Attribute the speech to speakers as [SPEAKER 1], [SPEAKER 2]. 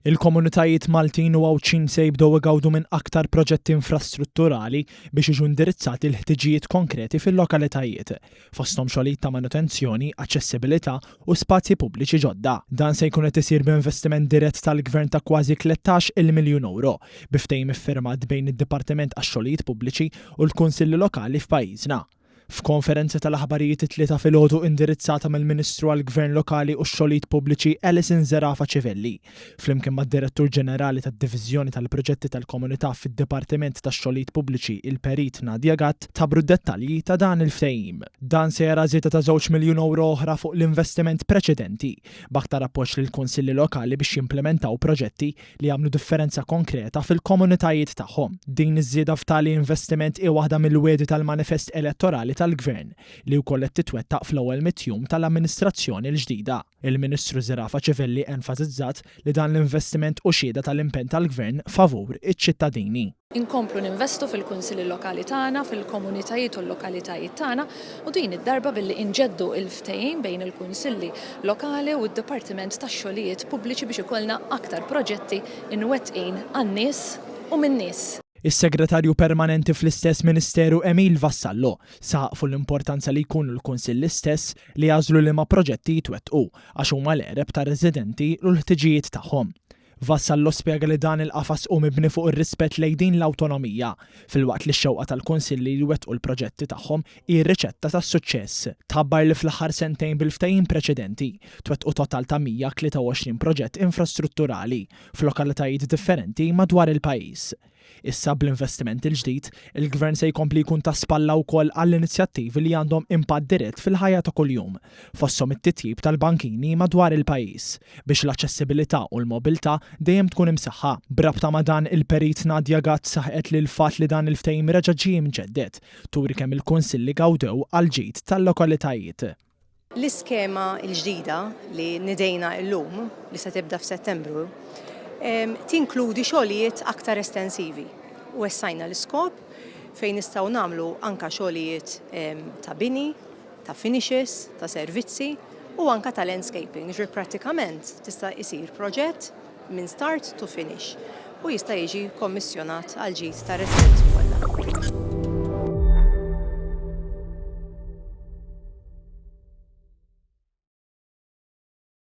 [SPEAKER 1] Il-komunitajiet Maltin u Għawdxin se jibdew igawdu minn aktar proġetti infrastrutturali biex jiġu indirizzati l-ħtiġijiet konkreti fil-lokalitajiet, fosthom xogħlijiet ta' manutenzjoni, aċċessibilità u spazji pubbliċi ġodda. Dan se jkun qed isir b'investiment dirett tal-Gvern ta' kważi 13-il miljun ewro, bi ftehim iffirmat bejn id-Dipartiment għax-Xogħlijiet Pubbliċi u l-Kunsilli Lokali f'pajjiżna. F'konferenza tal-aħbarijiet it-Tlieta filgħodu indirizzata mill-Ministru għall-Gvern Lokali u x-Xogħlijiet Pubbliċi Alison Zerafa Civelli, flimkien mad-Direttur Ġenerali tad-Diviżjoni tal-Proġetti tal-Komunità fid-Dipartiment tax-Xogħlijiet Pubbliċi il-Perit Nadia Gatt tħabbru d-dettalji ta' dan il-ftehim. Dan se jara żieda ta' żewġ miljun ewro oħra fuq l-investiment preċedenti, b'aktar appoġġ lill-kunsilli lokali biex jimplimentaw proġetti li jagħmlu differenza konkreta fil-komunitajiet tagħhom. Din iż-żieda f'tali investiment hi waħda mill-wegħdi tal-manifest elettorali tal-Gvern, li wkoll qed titwettaq fl-ewwel mitt jum tal-amministrazzjoni l-ġdida. Il-Ministru Zerafa Civelli enfasizzat li dan l-investiment hu xhieda tal-impenn tal-Gvern favur iċ-ċittadini.
[SPEAKER 2] Inkomplu ninvestu fil-Kunsilli Lokali tagħna, fil-komunitajiet u l-lokalitajiet tagħna u din id-darba billi inġeddu il-ftehim bejn il-Kunsilli Lokali u d-Dipartiment tax-Xogħlijiet Pubbliċi biex ikollna aktar proġetti imwettqin għan-nies u min-nies.
[SPEAKER 1] Is-Segretarju Permanenti fl-istess Ministeru Emil Vassallo saħaq fuq l-importanza li jkunu l-Kunsilli stess li jagħżlu liema proġetti jitwettqu għax huma l-eqreb tar-residenti u l-ħtiġijiet tagħhom. Vassallo spjega li dan il-qafas hu mibni fuq ir-rispett lejn din l-awtonomija, filwaqt li x-xewqa tal-Kunsilli li jwettqu l-proġetti tagħhom hi r-riċetta tas-suċċess. Tħabbar li fl-aħħar sentejn bil-ftehim preċedenti, twettqu total ta' 123 proġett infrastrutturali f'lokalitajiet differenti madwar il-pajjiż. Issa bl-investiment il-ġdid, il-Gvern se jkompli jkun ta' spalla wkoll għall-inizjattivi li għandhom impatt dirett fil-ħajja ta' kuljum, fosthom it-titjib tal-bankini madwar il-pajjiż, biex l-aċċessibilità u l-mobilità dejjem tkun imsaħħa. B'rabta ma' dan, il-Perit Nadia Gatt saħqet li l-fatt li dan il-ftehim reġa' ġie mġedded, turi kemm il-Kunsilli gawdew għall-ġid tal-lokalitajiet.
[SPEAKER 3] L-iskema l-ġdida li nidejna llum, li se tibda f'Settembru, tinkludi xogħlijiet aktar estensivi. Wessajna l-iskop fejn nistgħu nagħmlu anke xogħlijiet ta' bini, ta' finishes, ta' servizzi u anke ta' landscaping. Jiġifieri prattikament tista' jsir proġett minn start to finish u jista' jiġi kommissjonat għall-ġid tar-residenti kollha.